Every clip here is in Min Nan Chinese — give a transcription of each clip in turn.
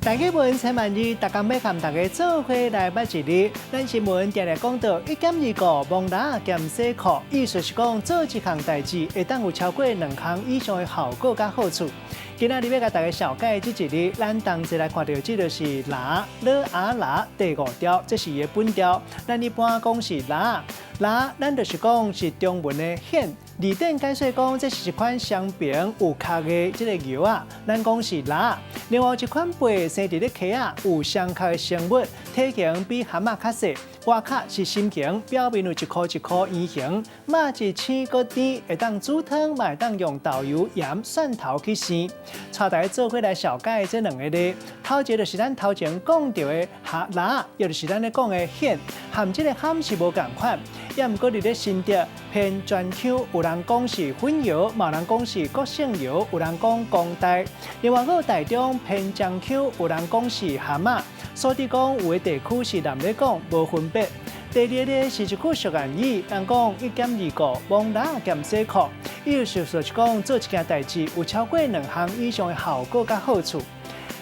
大家文請萬字，逐工欲佮大家做伙來捌一字。咱新聞定定講到一減二顧，摸蜊仔兼洗褲，意思是講做一項代誌會當有超過兩項以上的效果佮好處。今仔日欲共大家紹介這一字，咱同齊來看著這就是蜊，蜊仔蜊第五調，這是伊的本調。咱一般講是蜊，蜊，咱就是講是中文的蜆。字典解說講，這是一款雙爿有殼的這個蟯仔，咱講是蜊。另外一款爬生佇咧溪仔有雙殼的生物，體型比蚶仔較細，外殼是心形，表面有一箍一箍圓形，肉質青閣甜，會當煮湯，嘛會當用豆油、鹽、蒜頭去生。帶大家做伙來紹介這兩个字，頭一个就是咱頭前講著的蜊蜊，也就是咱咧講的蜆，含這个蚶是無仝款。也毋過佇咧新竹偏泉腔，有人講是粉蟯，嘛有人講是國姓蟯，有人講公帶。另外，閣台中偏漳腔，有人講是蚶仔，所以講有的地區是濫咧講，無分別。第二个是一句俗諺語，人講一減二顧，摸蜊仔兼洗褲，意思就是講做一件代誌有超過兩項以上的效果佮好處。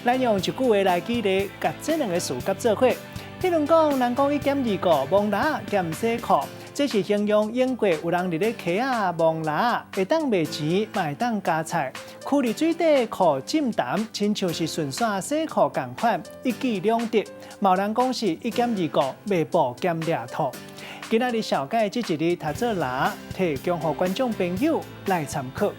咱用一句話來舉例，共這兩个詞佮做伙。譬如講，人講一減二顧，摸蜊仔兼洗褲，這是形容英國有人佇咧溪仔摸蜊仔，會當賣錢，嘛會當加菜。蛆佇水底褲浸澹，親像是順紲洗褲仝款，一舉兩得。嘛有人講是一減二顧，賣布兼掠兔。今仔日紹介這一字讀做蜊，提供予觀眾朋友來參考。